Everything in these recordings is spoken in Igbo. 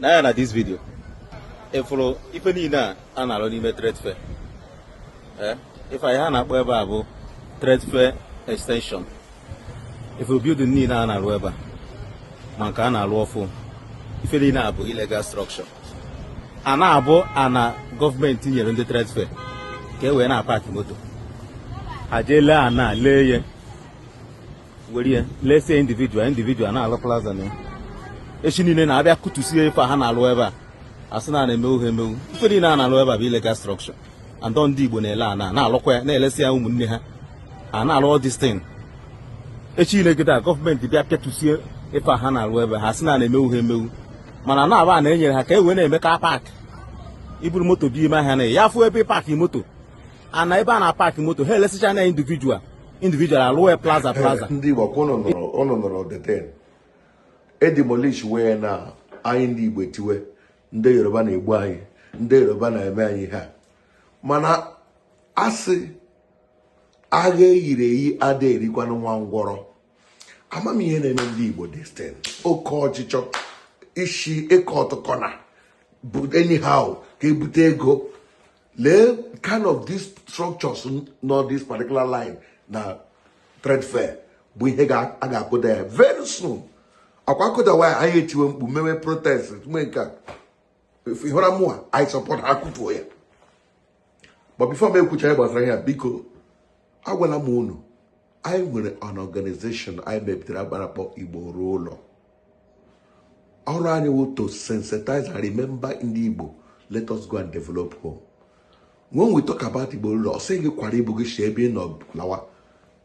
Na ya na this video ịfụrụ ife niile a na-arụ n'ime trade fair. Ee, ife anyị ha na-akpọ ebe a bụ Trade Fair Extension. Ifụrụ building niile a na-arụ ebe a, ma nke a na-arụ ọfụ, ife niile a bụ illegal structure. A na-abụ ana gọọmenti nyere ndị trade fair ka e wee na-apark moto. Ha jee lee ana, lee ya, were ya lesie individual individual, na-alụ plaza na ya. Echi niile na-abịa kụtusie ife a ha na-alụ ebe a, asị na a na-emewu ha emewu. Ife niile a na-alụ ebe a bụ illegal structure, and ndị Igbo na-ele ana, na-alụkwa ya, na-elesi ya ụmụnne ha a na-alụ all this thing. Echi niile kịta gọọmenti bịa pịatusie ife a ha na-alụ ebe ha, sị na a na-emewu ha emewu, mana na-aba na-enyere ha ka e wee na-eme ka park iburu moto bi ime ahịa na ya fụ ebe park moto ana, ebe a na-apark moto, ha elesicha na individual individual, alụọ ya plaza plaza. Ndị Igbo, kwa ụnụ nụrụ the thing edemolish wee na anyị ndị Igbo etiwe, ndị Yoruba na-egbu anyị, ndị Yoruba na-eme anyị ihe a. Mana asị agha eyiri eyi ada erikwanụ nwa ngwọrọ. Amamihe na-eme ndị Igbo destin oke ọchịchọ isi ịkọ ọtụkọna bụ anyhow ka ebute ego. Lee kind of these structures nọ this particular line na trade fair bụ ihe a ga-akụda ya very soon. Akwa akụdawa ya, anyị etiwe mkpu, mewe protest, mee nke a. If ị hụra mụa, I support ha kụtuo ya. But before m ekwucha ihe gbasara ihe a, biko agwala m unu, anyị nwere an organization anyị mepụtara agbara akpọ Igbo Ruo Ụlọ. Ọrụ anyị wụ to sensitize and remember ndị Igbo, let us go and develop home. When we talk about Igbo Ruo Ụlọ, ọ sị gị kwara ibu gị si ebe ị nọ lawa.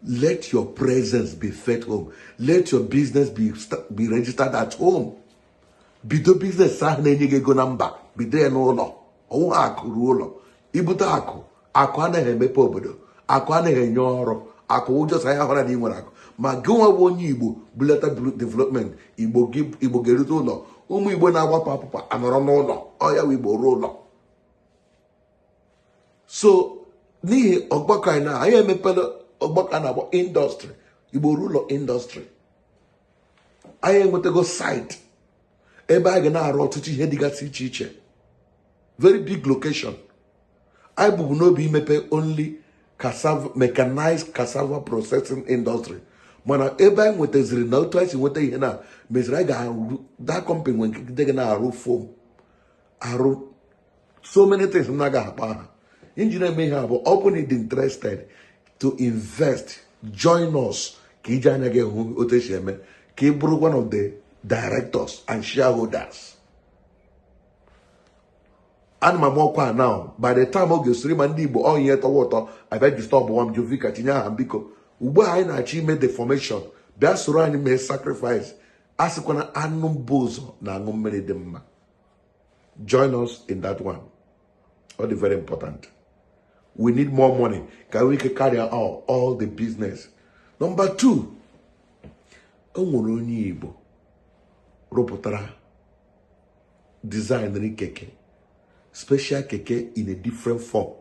Let your presence be felt home. Let your business be registered at home. Bido business ahụ na-enye gị ego na mba, bido ya n'ụlọ. Ọnwụ akụ ruo ụlọ, ibute akụ. Akụ anaghị emepe obodo, akụ anaghị enye ọrụ. Akụ ụjọ sa ya hụra na ị nwere akụ, ma gị nwa bụ onye Igbo bulata development Igbo gị. Igbo ga-erute ụlọ. Ụmụ Igbo na-agbapụ apụpụ anọrọ n'ụlọ, ọ ya wụ Igbo ruo ụlọ. So n'ihi ọgbakọ anyị na anyị emepela ọgbakọ a na-akpọ industry, Igbo ruo ụlọ industry. Anyị enwetago site ebe anyị ga na-arụ ọtụtụ ihe dịgasị iche iche, very big location. Anyị bụbu n'obi imepe only cassava, mechanized cassava processing industry, mana ebe anyị nwetaziri na otu anyị si nweta ihe na meziri anyị ga-arụ that company nwere nke ga na-arụ foam, arụ so many things m na-agaghị akpa aha. Injin eme ihe a bụ ọ bụ na ị dị interested to invest, join us ka iji anya gị hụ otu esi eme, ka ị bụrụ one of the directors and shareholders. Ana m ama ọkwa now. By the time ọ ga-esori ma ndị Igbo ọ ihe tọwa ụtọ abịa disturb nwa m Jovika tinye aha m, biko. Ugbu a anyị na-achọ ime the formation, bịa soro anyị mee sacrifice. A sịkwana anụ mbụ ụzọ na-aṅụ mmiri dị mma. Join us in that one. Ọ dị very important. We need more money ka we can carry out all the business. Number two, o nwere onye Igbo rụpụtara design keke, special keke in a different form,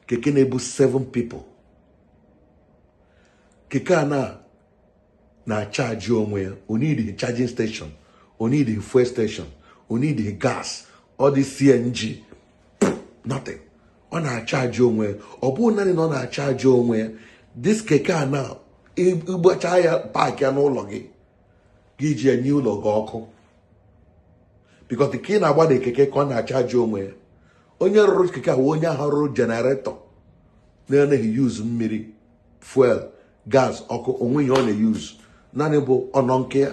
keke na-ebu seven people. Keke a na na-acharge onwe ya. O need charging station, o need fuel station, o need gas, ọ dị CNG, nothing. Ọ na-acharge onwe ya. Ọ bụghị naanị na ọ na-acharge onwe ya, this keke a na ịgbacha ya, park ya n'ụlọ gị, gị ji enye ụlọ gị ọkụ, because ka ị na-agba na keke ka ọ na-acharge onwe ya. Onye rụrụ keke a wụ onye ahụ rụrụ generator na-anaghị use mmiri, fuel, gas, ọkụ onwe ihe ọ na-use, naanị bụ ọnọ nke ya.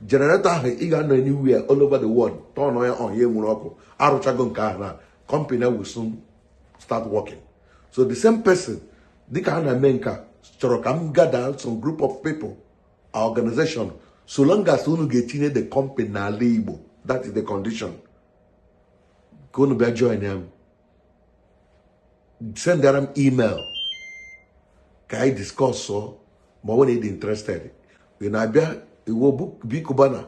Generator ahụ, ị ga-anọ anywhere all over the world, turn ya on, ya enwere ọkụ. Arụchago nke ahụ na company will soon start working. So the same person, dịka a na-eme nke a, chọrọ ka m gather some group of people, our organization, so long as unu ga-etinye the company n'ala Igbo. That is the condition. Ka unu bịa join ya m, sendara m email ka anyị discuss ma ọ bụrụ na ị dị interested. Ị na-abịa iwu bikubana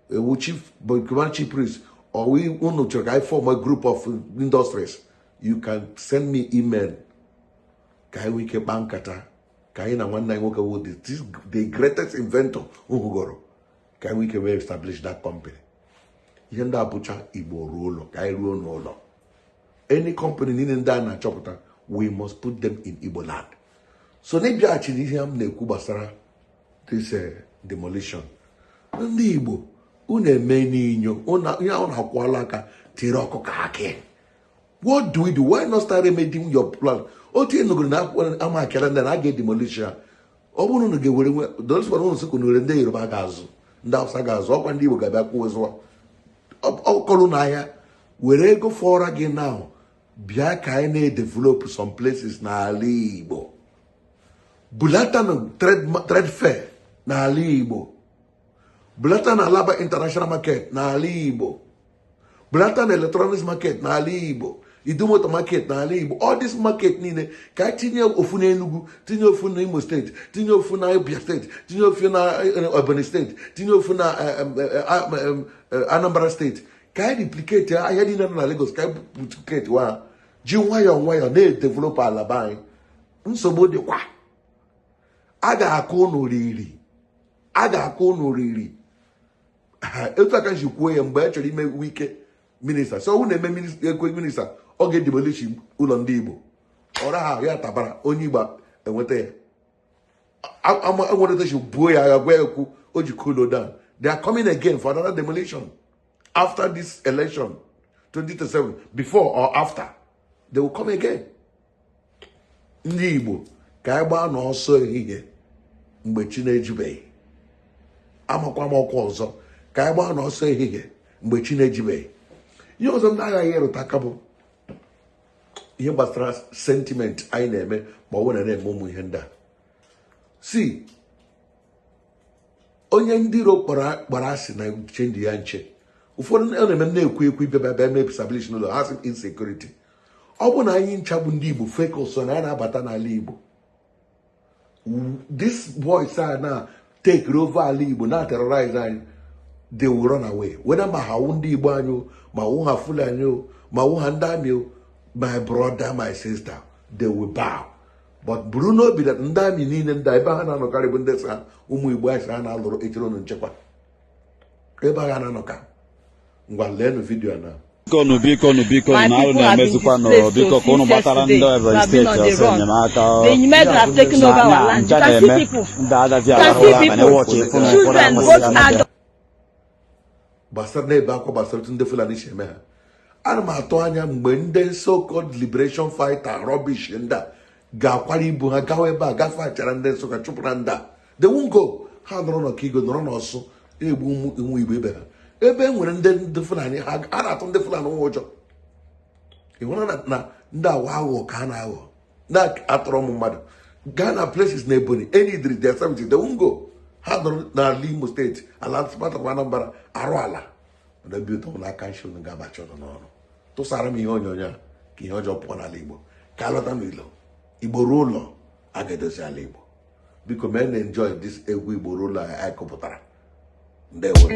ewu chief Cubana chief priest, or we unu chọrọ ka anyị form a group of industries, you can send me email ka anyị nwee ike kpaa nkata, ka anyị na nwanne anyị nwoke wụ the greatest inventor m hụgoro, ka anyị nwee ike wee establish that company. Ihe ndị abụcha Igbo ruo ụlọ, ka anyị ruo n'ụlọ. Any company niile ndị a na-achọpụta, we must put them in Igbo land. So n'ịbịaghachi n'ihe m na-ekwu gbasara this demolition, ndị Igbo, unu eme n'inyo ihe ahụ na-akwụala aka tiri ọkụkọ akị. What do we do? Why not start remedying your plan? Otu ị nụgoro na ama akara ndị na a ga-edemolish ha, ọ bụrụ na unu ga-ewere nwe dosikwana unu sịkwa na ndị Yoruba ga-azụ, ndị Hausa ga-azụ, ọkwa ndị Igbo ga-abịa kwuo zụwa ọkọlụ n'ahịa, were ego fọrọ gị now, bịa ka anyị na-edevelop some places n'ala Igbo. Bulata na trade fair n'ala Igbo, bulata na Alaba International Market n'ala Igbo, bulata na electronics market n'ala Igbo, Idumota market n'ala Igbo. All this market niile, ka anyị tinye ofu n'Enugu, tinye ofu na Imo Steeti, tinye ofu na Abia Steeti, tinye ofu na Ebonyi Steeti, tinye ofu na Anambra Steeti, ka anyị replicate ahịa niile nọ na Lagos, ka anyị duplicate wa ha, ji nwayọọ nwayọọ na-edevelop ala be anyị. Nsogbu dịkwa, a ga-akụ unu riri, a ga-akụ unu riri. Etu aka nsi kwuo ya mgbe a chọrọ ime Wike minista, so ọ na-eme ekwe minista, ọ ga-edemolish ụlọ ndị Igbo. Ọra ha ya tabara onye Igbo enweta ya enwetachi buo ya agha, gwa ya ekwu o ji cool down. They are coming again for another demolition after this election 2027. Before or after, they will come again. Ndị Igbo, ka anyị gbaa n'ọsọ ehihie mgbe chi na-ejibeghị. Amakwa m ọkwa ọzọ, ka anyị gbaa n'ọsọ ehihie mgbe chi na-ejibeghị. Ihe ọzọ m na-aghaghị ịrụta aka bụ ihe gbasara sentiment anyị na-eme ma ọ bụrụ na na-eme ụmụ ihe ndị a si onye ndị iro kpọrọ asị na nche ndị ya nche. Ụfọdụ ọ na-eme m na-ekwu ekwu ịbịa bịa bịa mee establish n'ụlọ ha sị insecurity. Ọ bụ na anyị ncha bụ ndị Igbo focus na anyị na-abata n'ala Igbo, this boys a na take over ala Igbo na terrorize anyị, they will run away, whether ma ha wụ ndị Igbo anyị o, ma wụ ha Fulani o, ma wụ ha ndị amị o. My brother, my sister, they will bow. But buru n'obi that ndị amị niile ndị a, ebe ha na-anọkarị bụ ndị sị ha ụmụ Igbo anyị sị ha na-alụrụ echere unu nchekwa ebe ha na-anọka. Ngwa, leenụ vidio na. Bikonu, bikonu, bikonu. My Na arụ people have been na-emezikwanụ. displaced Biko, ka unu since gbatara ndị yesterday. We Ebonyi have been Steeti on the ọsọ run. enyemaka. The Inmates have taken over our land. You ncha can see na-eme people. ndị agazi You can arahụ see ụra abalị people. wọchị ịfụ na ụfọdụ Children, amasị both ya n'ọbịa. adults. Gbasara na-ebe akwa gbasara otu ndị Fulani si eme ha, ana m atụ anya mgbe ndị so-called liberation fighter rubbish ndị a ga-akwara ibu ha gawa ebe a gafe achara ndị Nsụka chụpụra ndị a. They won't go. Ha nọrọ n'Ọkaigo, nọrọ n'Ọsụ, na-egbu ụmụ Igbo ibe ha. Ebe e nwere ndị Fulani ha, a na-atụ ndị Fulani nwa ụjọ. Ị hụrụ na ndị awa aghụghọ ka a na-aghọ na-atọrọ ụmụ mmadụ gaa na places na Ebonyi enidiri their services, they won't go. Ha nọrọ n'ala Imo Steeti, ala part of Anambra, arụ ala. Mana obi ụtọ m n'aka nshi unu ga-abacha ụnụ n'ọrụ. Tụsara m ihe onyonyo a ka ihe ọjọọ pụọ n'ala Igbo, ka a lọta n'ilo Igbo ruo ụlọ, a ga-edozi ala Igbo. Biko mee na enjoy this egwu Igbo ruo ụlọ anyị kụpụtara. Ndewo.